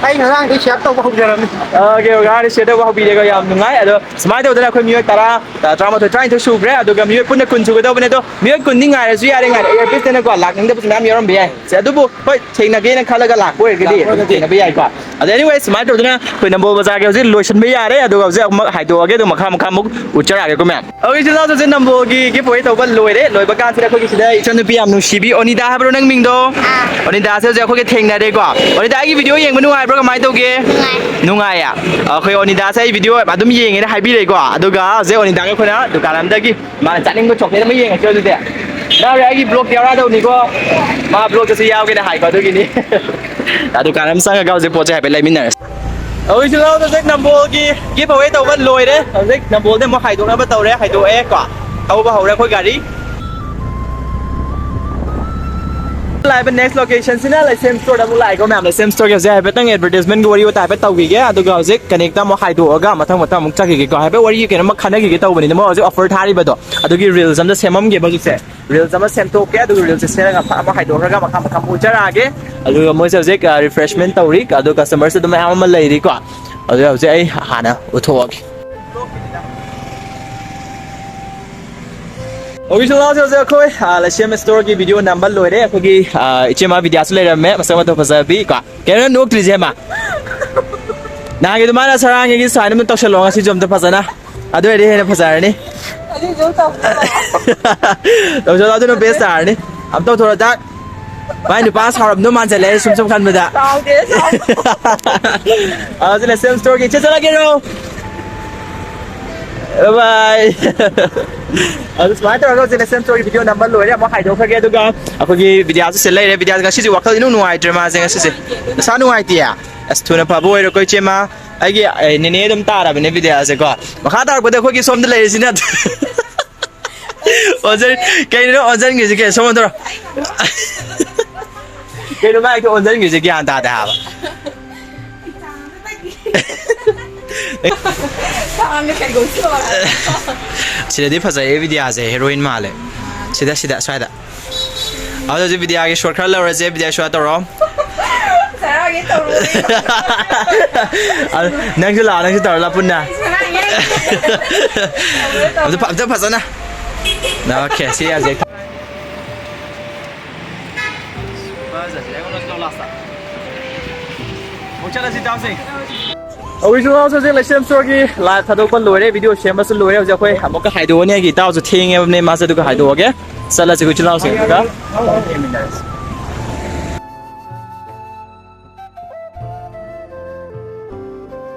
ꯑꯩ ꯉꯔꯥꯡꯗꯒꯤ ꯁꯤꯌꯔ ꯇꯧꯕ ꯍꯧꯖꯔꯝꯃꯤ꯫ ꯑꯣꯀꯦ, ꯑꯣꯀꯦ, ꯉꯔꯥꯡꯗꯒꯤ ꯁꯤꯌꯔ ꯇꯧꯕ ꯍꯧꯕꯤꯔꯦꯀꯣ, ꯌꯥꯝ ꯅꯨꯡꯉꯥꯏ꯫ ꯑꯗꯣ ꯁꯨꯃꯥꯏꯅ ꯇꯧꯗꯅ ꯑꯩꯈꯣꯏ ꯃꯤꯑꯣꯏ ꯇꯔꯥ, ꯇꯔꯥꯃꯥꯊꯣꯏ, ꯇꯔꯥꯅꯤꯊꯣꯏ ꯁꯨꯈ꯭ꯔꯦ꯫ ꯑꯗꯨꯒ ꯃꯤꯑꯣꯏ ꯄꯨꯟꯅ ꯀꯨꯟ ꯁꯨꯒꯗꯧꯕꯅꯦ꯫ ꯑꯗꯣ ꯃꯤꯑꯣꯏ ꯀꯨꯟꯗꯤ ꯉꯥꯏꯔꯁꯨ ꯌꯥꯔꯦ, ꯉꯥꯏꯔꯦ꯫ ꯏꯌꯔꯄꯤꯁꯇꯅꯀꯣ ꯂꯥꯛꯅꯤꯡꯗꯕꯁꯨ ꯃꯌꯥꯝ ꯌꯥꯎꯔꯝꯕ ꯌꯥꯏ꯫ ꯁꯦ, ꯑꯗꯨꯕꯨ ꯍꯣꯏ, ꯊꯦꯡꯅꯒꯦꯅ ꯈꯜꯂꯒ ꯂꯥꯛꯄ ꯑꯣꯏꯔꯒꯗꯤ ꯑꯗꯨꯝ ꯊꯦꯡꯅꯕ ꯌꯥꯏꯀꯣ꯫ ꯑꯗꯣ anyway, ꯁꯨꯃꯥꯏꯅ ꯇꯧꯗꯅ ꯑꯩꯈꯣꯏ ꯅꯝꯕꯣꯜ ꯕꯖꯥꯔꯒꯤ ꯍꯧꯖꯤꯛ ꯂꯣꯏꯁꯤꯟꯕ ꯌꯥꯔꯦ꯫ ꯑꯗꯨꯒ ꯍꯧꯖꯤꯛ ꯑꯃꯨꯛ ꯍꯥꯏꯗꯣꯛꯑꯒꯦ, ꯑꯗꯨꯝ ꯃꯈꯥ ꯃꯈꯥ ꯑꯃꯨꯛ ꯎꯠꯆꯔꯛꯑꯒꯦꯀꯣ ꯃꯌꯥꯝ꯫ ꯍꯧꯖꯤꯛ ꯏꯆꯤꯜ ꯏꯅꯥꯎꯁꯤꯡꯁꯦ ꯅꯝꯕꯣꯜꯒꯤ ꯒꯤꯐ ꯑꯣꯏ ꯇꯧꯕ ꯂꯣꯏꯔꯦ꯫ ꯂꯣꯏꯕ ꯀꯥꯟꯁꯤꯗ ꯑꯩꯈꯣꯏꯒꯤ ꯁꯤꯗ ꯏꯆꯟꯅꯨꯄꯤ ꯌꯥꯝ ꯅꯨꯡꯁꯤꯕꯤ ꯑꯣꯅꯤꯗꯥ ꯍꯥꯏꯕ꯭ꯔꯣ ꯅꯪ ꯃꯤꯡꯗꯣ? ꯑꯥ꯫ ꯑꯣꯅꯤꯗꯥꯁꯦ ꯍꯧꯖꯤꯛ ꯑꯩꯈꯣꯏꯒ ꯊꯦꯡꯅꯔꯦꯀꯣ꯫ ꯑꯣꯅꯤꯗꯥ, ꯑꯩꯒꯤ ꯚꯤꯗꯤꯑꯣ ꯌꯦꯡꯕ ꯅꯨꯡꯉꯥꯏꯕ꯭ꯔꯣ, ꯀꯃꯥꯏꯅ ꯇꯧꯒꯦ? ꯅꯨꯡꯉꯥꯏ꯫ ꯅꯨꯡꯉꯥꯏꯌꯦ꯫ ꯑꯩꯈꯣꯏ ꯑꯣꯅꯤꯗꯥꯁꯦ ꯑꯩ ꯚꯤꯗꯤꯑꯣ ꯑꯗꯨꯝ ꯌꯦꯡꯉꯦꯅ ꯍꯥꯏꯕꯤꯔꯛꯏꯀꯣ꯫ ꯑꯗꯨꯒ ꯍꯧꯖꯤꯛ ꯑꯣꯅꯤꯗꯥꯒ ꯑꯩꯈꯣꯏꯅ ꯗꯨꯀꯥꯟ ꯑꯝꯗꯒꯤ ꯃꯥꯅ ꯆꯥꯅꯤꯡꯕ ꯆꯣꯀ꯭ꯂꯦꯠ ꯑꯃ ꯌꯦꯡꯉꯁꯤ ꯑꯗꯨꯗꯤ꯫ ꯅꯥꯎꯔꯦ, ꯑꯩꯒꯤ ꯕ꯭ꯂꯣꯛꯇ ꯌꯥꯎꯔꯛꯑꯗꯧꯅꯤꯀꯣ꯫ ꯃꯥ ꯕ꯭ꯂꯣꯛꯇꯁꯨ ꯌꯥꯎꯒꯦꯅ ꯍꯥꯏꯀꯣ, ꯑꯗꯨꯒꯤꯅꯤ꯫ ꯑꯗꯨ ꯀꯥꯟꯗ ꯑꯗꯨꯝ ꯆꯪꯉꯒ ꯍꯧꯖꯤꯛ ꯄꯣꯠꯁꯦ ꯍꯥꯏꯐꯦꯠ ꯂꯩꯃꯤꯟꯅꯔꯁꯤ꯫ ꯍꯧꯖꯤꯛꯁꯨ ꯍꯧꯖꯤꯛ ꯅꯝꯕꯣꯜꯒꯤ ꯒꯤꯐ ꯑꯋꯦ ꯇꯧꯕ ꯂꯣꯏꯔꯦ꯫ ꯍꯧꯖꯤꯛ ꯅꯝꯕꯣꯜꯗ ꯑꯃꯨꯛ ꯍꯥꯏꯗꯣꯛꯅꯕ ꯇꯧꯔꯦ, ꯍꯥꯏꯗꯣꯛꯑꯦ ꯀꯣ꯫ ꯊꯧꯕ ꯍꯧꯔꯦ ꯑꯩꯈꯣꯏ ꯒꯥꯔꯤ꯫ ꯂꯥꯛꯏꯕ ꯅꯦꯛꯁ ꯂꯣꯀꯦꯁꯟꯁꯤꯅ ꯂꯩꯁꯦꯝ ꯁ꯭ꯇꯣꯔꯗ ꯑꯃꯨꯛ ꯂꯥꯛꯑꯦꯀꯣ ꯃꯌꯥꯝ꯫ ꯂꯩꯁꯦꯝ ꯁ꯭ꯇꯣꯔꯒꯤ ꯍꯧꯖꯤꯛ ꯍꯥꯏꯐꯦꯠꯇꯪ ꯑꯦꯗꯚꯔꯇꯤꯁꯃꯦꯟꯒꯤ ꯋꯥꯔꯤ ꯋꯥꯇꯥꯏ ꯍꯥꯏꯐꯦꯠ ꯇꯧꯈꯤꯒꯦ, ꯑꯗꯨꯒ ꯍꯧꯖꯤꯛ ꯀꯅꯦꯛꯇ ꯑꯃꯨꯛ ꯍꯥꯏꯗꯣꯛꯑꯒ ꯃꯊꯪ ꯃꯊꯪ ꯑꯃꯨꯛ ꯆꯠꯈꯤꯒꯦꯀꯣ꯫ ꯍꯥꯏꯐꯦꯠ ꯋꯥꯔꯤ ꯀꯩꯅꯣꯝꯃ ꯈꯟꯅꯈꯤꯒꯦ ꯇꯧꯕꯅꯤꯅ, ꯃꯣꯏ ꯍꯧꯖꯤꯛ ꯑꯣꯐꯔ ꯊꯥꯔꯤꯕꯗꯣ ꯑꯗꯨꯒꯤ ꯔꯤꯜꯁ ꯑꯃꯇ ꯁꯦꯝꯃꯝꯒꯦꯕ ꯍꯧꯖꯤꯛꯁꯦ꯫ ꯔꯤꯜꯁ ꯑꯃ ꯁꯦꯝꯗꯣꯛꯀꯦ, ꯑꯗꯨꯒ ꯔꯤꯜꯁꯁꯦ ꯁꯦꯝꯃꯒ ꯃꯐꯝ ꯑꯃ ꯍꯥꯏꯗꯣꯛꯈ꯭ꯔꯒ ꯃꯈꯥ ꯃꯈꯥ ꯑꯃꯨꯛ ꯎꯠꯆꯔꯛꯑꯒꯦ꯫ ꯑꯗꯨꯒ ꯃꯣꯏꯁꯦ ꯍꯧꯖꯤꯛ, ꯑ, ꯔꯤꯐ꯭ꯔꯦꯁꯃꯦꯟ ꯇꯧꯔꯤ, ꯑꯗꯣ ꯀꯁꯇꯃꯔꯁꯨ ꯑꯗꯨꯝ ꯃꯌꯥꯝ ꯑꯃ ꯂꯩꯔꯤꯀꯣ꯫ ꯑꯗꯨ ꯍꯧꯖꯤꯛ ꯑꯩ ꯍꯥꯟꯅ ꯎꯠꯊꯣꯛꯑꯒꯦ꯫ ꯑꯣꯀꯦ, ꯏꯆꯤꯜ ꯏꯅꯥꯎꯁꯦ ꯍꯧꯖꯤꯛ ꯑꯩꯈꯣꯏ, ꯑ, ꯂꯩꯁꯦꯝ ꯁ꯭ꯇꯣꯔꯒꯤ ꯚꯤꯗꯤꯑꯣ ꯅꯝꯕ ꯂꯣꯏꯔꯦ꯫ ꯑꯩꯈꯣꯏꯒꯤ, ꯑ, ꯏꯆꯦꯃ ꯕꯤꯗ꯭ꯌꯥꯁꯨ ꯂꯩꯔꯝꯃꯦ, ꯃꯁꯛ ꯃꯇꯧ ꯐꯖꯕꯤ ꯀꯣ꯫ ꯀꯩꯅꯣ ꯅꯣꯛꯇ꯭ꯔꯤꯁꯦ, ꯍꯦꯃ? ꯅꯍꯥꯟꯒꯤ ꯑꯗꯨꯃꯥꯏꯅ ꯁꯔꯥꯡꯒꯤ ꯁꯥꯏꯟ ꯑꯃ ꯇꯧꯁꯜꯂꯣ ꯉꯁꯤꯁꯨ ꯑꯝꯇ ꯐꯖꯅ꯫ ꯑꯗꯨ ꯑꯣꯏꯔꯗꯤ ꯍꯦꯟꯅ ꯐꯖꯔꯅꯤ꯫ ꯇꯧꯁꯜꯂꯣ, ꯑꯗꯨꯅ ꯕꯦꯁ ꯇꯥꯔꯅꯤ꯫ ꯑꯝ ꯇꯧꯊꯣꯔꯣ ꯗꯥꯛ꯫ ꯃꯥꯏ ꯅꯨꯄꯥ ꯁꯥꯎꯔꯝꯗꯧ ꯃꯥꯟꯁꯤꯜꯂꯛꯑꯦ ꯁꯨꯝ ꯁꯨꯝ ꯈꯟꯕꯗ꯫ ꯑꯗꯨꯅ ꯁꯦꯝ ꯁ꯭ꯇꯣꯔꯒꯤ ꯏꯆꯦ ꯆꯠꯂꯒꯦꯔꯣ? ꯕꯥꯏ꯫ ꯑꯗꯨ ꯁꯨꯃꯥꯏꯅ ꯇꯧꯔꯒ ꯍꯧꯖꯤꯛ ꯁꯦꯝ ꯁ꯭ꯇꯣꯔꯒꯤ ꯚꯤꯗꯤꯑꯣ ꯅꯝꯕ ꯂꯣꯏꯔꯦ꯫ ꯑꯃꯨꯛ ꯍꯥꯏꯗꯣꯛꯈ꯭ꯔꯒꯦ꯫ ꯑꯗꯨꯒ ꯑꯩꯈꯣꯏꯒꯤ ꯕꯤꯗ꯭ꯌꯥꯁꯨ ꯁꯤꯗ ꯂꯩꯔꯦ꯫ ꯕꯤꯗ꯭ꯌꯥ ꯉꯁꯤꯁꯦ ꯋꯥꯈꯜ ꯏꯅꯨꯡ ꯅꯨꯡꯉꯥꯏꯇ꯭ꯔꯦ ꯃꯥꯁꯦ ꯉꯁꯤꯁꯦ꯫ ꯅꯁꯥ ꯅꯨꯡꯉꯥꯏꯇꯦꯌꯦ? ꯑꯁ, ꯊꯨꯅ ꯐꯕ ꯑꯣꯏꯔꯣꯀꯣ ꯏꯆꯦꯃ꯫ ꯑꯩꯒꯤ, ꯑꯦ, ꯅꯦꯅꯦ ꯑꯗꯨꯝ ꯇꯥꯔꯕꯅꯦ ꯕꯤꯗ꯭ꯌꯥꯁꯦꯀꯣ꯫ ꯃꯈꯥ ꯇꯥꯔꯛꯄꯗ ꯑꯩꯈꯣꯏꯒꯤ ꯁꯣꯝꯗ ꯂꯩꯔꯤꯁꯤꯅ ꯑꯣꯟꯁꯤꯟ-, ꯀꯩꯅꯣ ꯑꯣꯟꯁꯤꯟꯈ꯭ꯔꯤꯁꯦ? ꯀꯩꯅꯣ ꯁꯣꯝ ꯑꯣꯟꯊꯣꯔꯛꯑꯣ꯫ ꯀꯩꯅꯣ ꯃꯥꯏꯗꯣ ꯑꯣꯟꯁꯤꯟꯈ꯭ꯔꯤꯁꯦ? ꯒ꯭ꯌꯥꯟ ꯇꯥꯗꯦ ꯍꯥꯏꯕ꯫ ꯁꯤꯗꯗꯤ ꯐꯖꯩꯌꯦ ꯕꯤꯗ꯭ꯌꯥꯁꯦ, ꯍꯦꯔꯣꯏꯟ ꯃꯥꯜꯂꯦ꯫ ꯁꯤꯗ, ꯁꯤꯗ, ꯁ꯭ꯋꯥꯏꯗ꯫ ꯑꯗꯨ ꯍꯧꯖꯤꯛ ꯕꯤꯗ꯭ꯌꯥꯒꯤ ꯁꯣꯠ ꯈꯔ ꯂꯧꯔꯁꯦ꯫ ꯕꯤꯗ꯭ꯌꯥ, ꯁꯣꯠ ꯇꯧꯔꯣ꯫ ꯆꯔꯥꯒꯤ ꯇꯧꯔꯣ꯫ ꯑꯗꯨ ꯅꯪꯁꯨ ꯂꯥꯛꯑꯣ, ꯅꯪꯁꯨ ꯇꯧꯔꯣ, ꯂꯥꯛꯑꯣ ꯄꯨꯟꯅ꯫ ꯑꯝꯇ ꯐ-, ꯑꯝꯇ ꯐꯖꯅ꯫ ꯑꯣꯀꯦ, ꯁꯤ ꯌꯥꯁꯦ꯫ ꯑꯃꯨꯛ ꯆꯠꯂꯁꯤ, ꯆꯥꯎꯁꯦ꯫ ꯑꯩꯈꯣꯏꯁꯨ ꯍꯧꯖꯤꯛ ꯂꯩꯁꯦꯝ ꯁ꯭ꯇꯣꯔꯒꯤ ꯂꯥꯏꯚ ꯊꯥꯗꯣꯛꯄ ꯂꯣꯏꯔꯦ, ꯚꯤꯗꯤꯑꯣ ꯁꯦꯝꯕꯁꯨ ꯂꯣꯏꯔꯦ꯫ ꯍꯧꯖꯤꯛ ꯑꯩꯈꯣꯏ ꯑꯃꯨꯛꯀ ꯍꯥꯏꯗꯣꯛꯑꯅꯤ, ꯑꯩꯒꯤ ꯏꯇꯥꯎꯁꯨ ꯊꯦꯡꯉꯦꯕꯅꯦ, ꯃꯥꯁꯦ ꯑꯗꯨꯒ ꯍꯥꯏꯗꯣꯛꯑꯒꯦ꯫ ꯆꯠꯂꯁꯤ ꯑꯩꯈꯣꯏ ꯏꯆꯤꯜ ꯏꯅꯥꯎꯁꯤꯡ ꯑꯗꯨꯒ꯫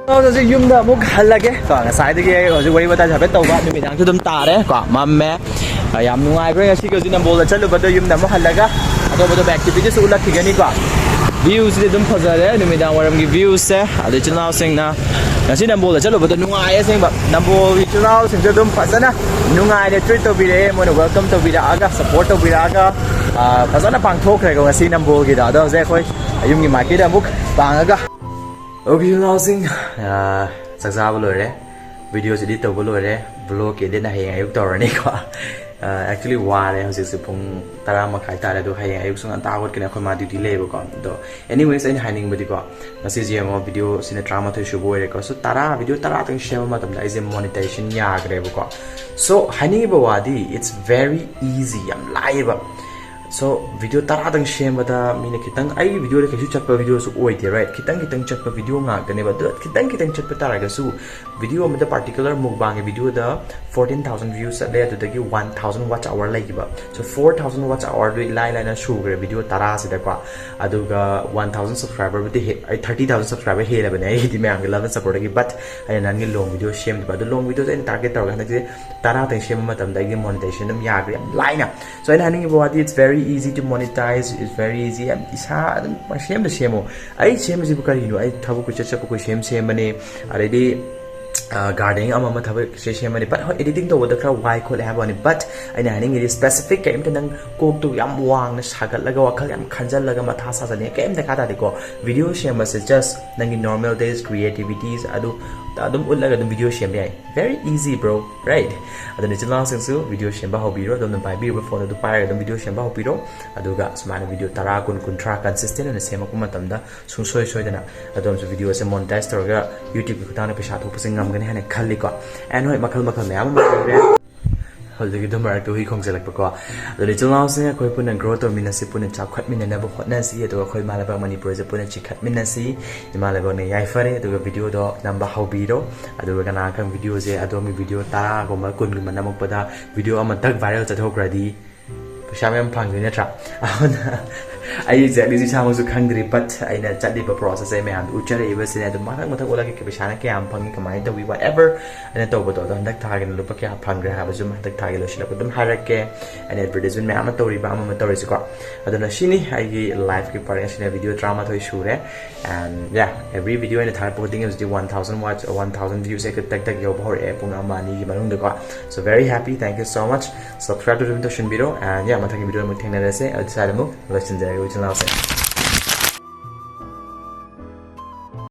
ꯍꯧꯖꯤꯛ ꯌꯨꯝꯗ ꯑꯃꯨꯛ ꯍꯜꯂꯒꯦ꯫ ꯀꯣ, ꯉꯁꯥꯏꯗꯒꯤ ꯑꯩ ꯍꯧꯖꯤꯛ ꯋꯥꯔꯤ ꯋꯥꯇꯥꯏ ꯍꯥꯏꯐꯦꯠ ꯇꯧꯕ, ꯅꯨꯃꯤꯗꯥꯡꯁꯨ ꯑꯗꯨꯝ ꯇꯥꯔꯦ꯫ ꯀꯣ, ꯃꯝꯃꯦ꯫ ꯑ, ꯌꯥꯝ ꯅꯨꯡꯉꯥꯏꯈ꯭ꯔꯦ ꯉꯁꯤꯒꯤ ꯍꯧꯖꯤꯛ ꯅꯝꯕꯣꯜꯗ ꯆꯠꯂꯨꯕꯗꯣ꯫ ꯌꯨꯝꯗ ꯑꯃꯨꯛ ꯍꯜꯂꯒ ꯑꯇꯣꯞ ꯑꯇꯣꯞꯄ ꯑꯦꯛꯇꯤꯚꯤꯇꯤꯁꯁꯨ ꯎꯠꯂꯛꯈꯤꯒꯅꯤꯀꯣ꯫ ꯚ꯭ꯌꯨꯁꯤꯗꯤ ꯑꯗꯨꯝ ꯐꯖꯔꯦ, ꯅꯨꯃꯤꯗꯥꯡ ꯋꯥꯏꯔꯝꯒꯤ ꯚ꯭ꯌꯨꯁꯦ꯫ ꯑꯗꯩ ꯏꯆꯤꯜ ꯏꯅꯥꯎꯁꯤꯡꯅ ꯉꯁꯤ ꯅꯝꯕꯣꯜꯗ ꯆꯠꯂꯨꯕꯗꯣ ꯅꯨꯡꯉꯥꯏꯌꯦ ꯑꯁꯦꯡꯕ꯫ ꯅꯝꯕꯣꯜꯒꯤ ꯏꯆꯤꯜ ꯏꯅꯥꯎꯁꯤꯡꯁꯨ ꯑꯗꯨꯝ ꯐꯖꯅ ꯅꯨꯡꯉꯥꯏꯅ ꯇ꯭ꯔꯤꯠ ꯇꯧꯕꯤꯔꯛꯑꯦ, ꯃꯣꯏꯅ ꯋꯦꯜꯀꯝ ꯇꯧꯕꯤꯔꯛꯑꯒ, ꯁꯄꯣꯔꯠ ꯇꯧꯕꯤꯔꯛꯑꯒ, ꯑ, ꯐꯖꯅ ꯄꯥꯡꯊꯣꯛꯈ꯭ꯔꯦꯀꯣ ꯉꯁꯤ ꯅꯝꯕꯣꯜꯒꯤꯗꯣ꯫ ꯑꯗꯣ ꯍꯧꯖꯤꯛ ꯑꯩꯈꯣꯏ ꯌꯨꯝꯒꯤ ꯃꯥꯏꯀꯩꯗ ꯑꯃꯨꯛ ꯄꯥꯡꯉꯒ꯫ ꯑꯣꯀꯦ, ꯏꯆꯤꯜ ꯏꯅꯥꯎꯁꯤꯡ, ꯑ, ꯆꯥꯛ ꯆꯥꯕ ꯂꯣꯏꯔꯦ, ꯚꯤꯗꯤꯑꯣꯁꯨ ꯏꯗꯤꯠ ꯇꯧꯕ ꯂꯣꯏꯔꯦ, ꯕ꯭ꯂꯣꯒ ꯏꯗꯤꯠꯅ ꯍꯌꯦꯡ ꯑꯌꯨꯛ ꯇꯧꯔꯅꯤꯀꯣ꯫ ꯑ, actually ꯋꯥꯔꯦ ꯍꯧꯖꯤꯛꯁꯦ, ꯄꯨꯡ ꯇꯔꯥ ꯃꯈꯥꯏ ꯇꯥꯔꯦ, ꯑꯗꯣ ꯍꯌꯦꯡ ꯑꯌꯨꯛꯁꯨ ꯉꯟꯇꯥ ꯍꯧꯒꯠꯀꯅꯤ, ꯑꯩꯈꯣꯏ ꯃꯥ ꯗ꯭ꯌꯨꯇꯤ ꯂꯩꯌꯦꯕꯀꯣ꯫ ꯑꯗꯣ anyways, ꯑꯩꯅ ꯍꯥꯏꯅꯤꯡꯕꯗꯤꯀꯣ, ꯉꯁꯤꯁꯦ ꯌꯦꯡꯉꯣ, ꯚꯤꯗꯤꯑꯣꯁꯤꯅ ꯇꯔꯥꯃꯥꯊꯣꯏ ꯁꯨꯕ ꯑꯣꯏꯔꯦꯀꯣ꯫ So ꯇꯔꯥ, ꯚꯤꯗꯤꯑꯣ ꯇꯔꯥꯇꯪ ꯁꯦꯝꯕ ꯃꯇꯝꯗ ꯑꯩꯁꯦ ꯃꯣꯅꯤꯇꯥꯏꯖꯦꯁꯟ ꯌꯥꯈ꯭ꯔꯦꯕꯀꯣ꯫ So ꯍꯥꯏꯅꯤꯡꯉꯤꯕ ꯋꯥꯗꯤ, it's very easy, ꯌꯥꯝ ꯂꯥꯏꯌꯦꯕ꯫ So video ꯇꯔꯥꯗꯪ ꯁꯦꯝꯕꯗ ꯃꯤꯅ ꯈꯤꯇꯪ, ꯑꯩꯒꯤ videoꯗ ꯀꯩꯁꯨ ꯆꯠꯄ videoꯁꯨ ꯑꯣꯏꯗꯦ, right? ꯈꯤꯇꯪ ꯈꯤꯇꯪ ꯆꯠꯄ video ꯉꯥꯛꯇꯅꯦꯕ꯫ ꯑꯗꯨ ꯈꯤꯇꯪ ꯈꯤꯇꯪ ꯆꯠꯄ ꯇꯥꯔꯒꯁꯨ video ꯑꯃꯗ, particular mukbangꯒꯤ videoꯗ fourteen thousand views ꯆꯠꯂꯦ, ꯑꯗꯨꯗꯒꯤ one thousand watch hour ꯂꯩꯈꯤꯕ꯫ So four thousand watch hourꯗꯨ ꯏꯂꯥꯏ ꯂꯥꯏꯅ ꯁꯨꯈ꯭ꯔꯦ video ꯇꯔꯥꯁꯤꯗꯀꯣ꯫ ꯑꯗꯨꯒ one thousand subscriberꯕꯨꯗꯤ ꯍꯦ-, ꯑꯩ thirty thousand subscriber ꯍꯦꯜꯂꯕꯅꯦ ꯑꯩꯒꯤꯗꯤ, ꯃꯌꯥꯝꯒꯤ love and supportꯇꯒꯤ꯫ But ꯑꯩꯅ ꯅꯍꯥꯟꯒꯤ long video ꯁꯦꯝꯗꯕ, ꯑꯗꯨ long videoꯁꯦ ꯑꯩꯅ target ꯇꯧꯔꯒ ꯍꯟꯗꯛꯁꯦ ꯇꯔꯥꯗꯪ ꯁꯦꯝꯕ ꯃꯇꯝꯗ ꯑꯩꯒꯤ monetization ꯑꯗꯨꯝ ꯌꯥꯈ꯭ꯔꯦ ꯌꯥꯝ ꯂꯥꯏꯅ꯫ So ꯑꯩꯅ ꯍꯥꯏꯅꯤꯡꯉꯤꯕ ꯋꯥꯗꯤ, it's very easy to monetize, it's very easy, ꯌꯥꯝ ꯏꯁꯥ ꯑꯗꯨꯝ ꯄꯪꯁꯦꯝꯗ ꯁꯦꯝꯃꯣ꯫ ꯑꯩ ꯁꯦꯝꯕꯁꯤꯕꯨ ꯀꯔꯤꯅꯣ? ꯑꯩ ꯊꯕꯛ ꯀꯣꯏꯆꯠ ꯆꯠꯄ ꯀꯣꯏꯁꯦꯝ ꯁꯦꯝꯕꯅꯦ, ꯑꯗꯩꯗꯤ gardening ꯑꯃ ꯑꯃ ꯊꯕꯛ ꯁꯦꯝꯕꯅꯦ꯫ But ꯍꯣꯏ, editing ꯇꯧꯕꯗ ꯈꯔ ꯋꯥꯏ ꯈꯣꯠꯂꯦ ꯍꯥꯏꯕ ꯋꯥꯅꯤ꯫ But ꯑꯩꯅ ꯍꯥꯏꯅꯤꯡꯉꯤꯗꯤ, specific ꯀꯔꯤꯝꯇ ꯅꯪ ꯀꯣꯛꯇꯨ ꯌꯥꯝ ꯋꯥꯡꯅ ꯁꯥꯒꯠꯂꯒ, ꯋꯥꯈꯜ ꯌꯥꯝ ꯈꯟꯖꯜꯂꯒ, ꯃꯊꯥ ꯁꯥꯖꯅꯤꯡꯉꯥꯏ ꯀꯔꯤꯝ ꯗꯔꯀꯥꯔ ꯇꯥꯗꯦꯀꯣ꯫ Video ꯁꯦꯝꯕꯁꯦ just ꯅꯪꯒꯤ normal days creativities ꯑꯗꯨ ꯑꯗꯨꯝ ꯎꯠꯂꯒ ꯑꯗꯨꯝ video ꯁꯦꯝꯕ ꯌꯥꯏ꯫ Very easy, bro, right? ꯑꯗꯨꯅ ꯏꯆꯤꯜ ꯏꯅꯥꯎꯁꯤꯡꯁꯨ video ꯁꯦꯝꯕ ꯍꯧꯕꯤꯔꯣ꯫ ꯑꯗꯣꯝꯅ ꯄꯥꯏꯕꯤꯔꯤꯕ phone ꯑꯗꯨ ꯄꯥꯏꯔꯒ ꯑꯗꯨꯝ video ꯁꯦꯝꯕ ꯍꯧꯕꯤꯔꯣ꯫ ꯑꯗꯨꯒ ꯁꯨꯃꯥꯏꯅ video ꯇꯔꯥ, ꯀꯨꯟ, ꯀꯨꯟꯊ꯭ꯔꯥ consistent ꯑꯣꯏꯅ ꯁꯦꯝꯃꯛꯄ ꯃꯇꯝꯗ ꯁꯨꯡꯁꯣꯏ ꯁꯣꯏꯗꯅ ꯑꯗꯣꯝꯁꯨ videoꯁꯦ monetize ꯇꯧꯔꯒ YouTubeꯀꯤ ꯈꯨꯠꯊꯥꯡꯗ ꯄꯩꯁꯥ ꯊꯣꯛꯄꯁꯦ ꯉꯝꯒꯅꯤ ꯍꯥꯏꯅ ꯈꯜꯂꯤꯀꯣ꯫ And ꯍꯣꯏ, ꯃꯈꯜ ꯃꯈꯜ ꯃꯌꯥꯝ ꯑꯃ ꯂꯩꯈ꯭ꯔꯦ꯫ ꯍꯧꯖꯤꯛꯀꯤꯗꯨ ꯃꯔꯛꯇ ꯍꯨꯏ ꯈꯣꯡꯖꯤꯜꯂꯛꯄꯀꯣ꯫ ꯑꯗꯨꯅ ꯏꯆꯤꯜ ꯏꯅꯥꯎꯁꯤꯡ, ꯑꯩꯈꯣꯏ ꯄꯨꯟꯅ grow ꯇꯧꯃꯤꯟꯅꯁꯤ, ꯄꯨꯟꯅ ꯆꯥꯎꯈꯠꯃꯤꯟꯅꯅꯕ ꯍꯣꯠꯅꯁꯤ, ꯑꯗꯨꯒ ꯑꯩꯈꯣꯏ ꯏꯃꯥ ꯂꯩꯕꯥꯛ ꯃꯅꯤꯄꯨꯔꯁꯦ ꯄꯨꯟꯅ ꯆꯤꯡꯈꯠꯃꯤꯟꯅꯁꯤ꯫ ꯏꯃꯥ ꯂꯩꯕꯥꯛꯅ ꯌꯥꯏꯐꯔꯦ꯫ ꯑꯗꯨꯒ videoꯗꯣ ꯅꯝꯕ ꯍꯧꯕꯤꯔꯣ꯫ ꯑꯗꯨꯒ ꯀꯅꯥ ꯈꯪ videoꯁꯦ ꯑꯗꯣꯝꯒꯤ video ꯇꯔꯥꯒꯨꯝꯕ, ꯀꯨꯟꯒꯨꯝꯕ ꯅꯝꯃꯛꯄꯗ video ꯑꯃ ꯇꯛ viral ꯆꯠꯍꯧꯈ꯭ꯔꯗꯤ ꯄꯩꯁꯥ ꯃꯌꯥꯝ ꯐꯪꯗꯣꯏ ꯅꯠꯇ꯭ꯔꯥ? ꯑꯗꯨꯅ ꯑꯩ exactly ꯏꯁꯥꯃꯛꯁꯨ ꯈꯪꯗ꯭ꯔꯤ, but ꯑꯩꯅ ꯆꯠꯂꯤꯕ process ꯑꯩ ꯃꯌꯥꯝꯗ ꯎꯠꯆꯔꯛꯏꯕꯁꯤꯅꯦ꯫ ꯑꯗꯨꯝ ꯃꯊꯪ ꯃꯊꯪ ꯎꯠꯂꯛꯀꯦ, ꯄꯩꯁꯥꯅ ꯀꯌꯥꯝ ꯐꯪꯉꯤ, ꯀꯃꯥꯏꯅ ꯇꯧꯏ, whatever ꯑꯩꯅ ꯇꯧꯕꯗꯣ꯫ ꯑꯗꯣ ꯍꯟꯗꯛ ꯊꯥꯒꯤꯅ ꯂꯨꯄꯥ ꯀꯌꯥ ꯐꯪꯈ꯭ꯔꯦ ꯍꯥꯏꯕꯁꯨ ꯍꯟꯗꯛ ꯊꯥꯒꯤ ꯂꯣꯏꯁꯤꯜꯂꯛꯄ ꯑꯗꯨꯝ ꯍꯥꯏꯔꯛꯀꯦ꯫ ꯑꯩꯅ advertisement ꯃꯌꯥꯝ ꯑꯃ ꯇꯧꯔꯤꯕ, ꯑꯃ ꯑꯃ ꯇꯧꯔꯤꯁꯤꯀꯣ꯫ ꯑꯗꯨꯅ ꯁꯤꯅꯤ ꯑꯩꯒꯤ lifeꯀꯤ part, ꯑꯁꯤꯅ video ꯇꯔꯥꯃꯥꯊꯣꯏ ꯁꯨꯔꯦ꯫ And yeah, every video ꯑꯩꯅ ꯊꯥꯔꯛꯄ ꯈꯨꯗꯤꯡꯒꯤ ꯍꯧꯖꯤꯛꯇꯤ one thousand watch, one thousand views ꯍꯦꯛꯇ ꯇꯛ ꯇꯛ ꯌꯧꯕ ꯍꯧꯔꯛꯑꯦ ꯄꯨꯡ ꯑꯃ ꯑꯅꯤꯒꯤ ꯃꯅꯨꯡꯗꯀꯣ꯫ So very happy, thank you so much. Subscribe ꯑꯗꯨꯝ ꯇꯧꯁꯤꯟꯕꯤꯔꯣ꯫ And yeah, ꯃꯊꯪꯒꯤ video ꯑꯃꯨꯛ ꯊꯦꯡꯅꯔꯁꯦ꯫ ꯑꯗꯨ ꯁ꯭ꯋꯥꯏꯗ ꯑꯃꯨꯛ ꯂꯣꯏꯁꯤꯟꯖꯔꯒꯦ, ꯏꯆꯤꯜ ꯏꯅꯥꯎꯁꯦ꯫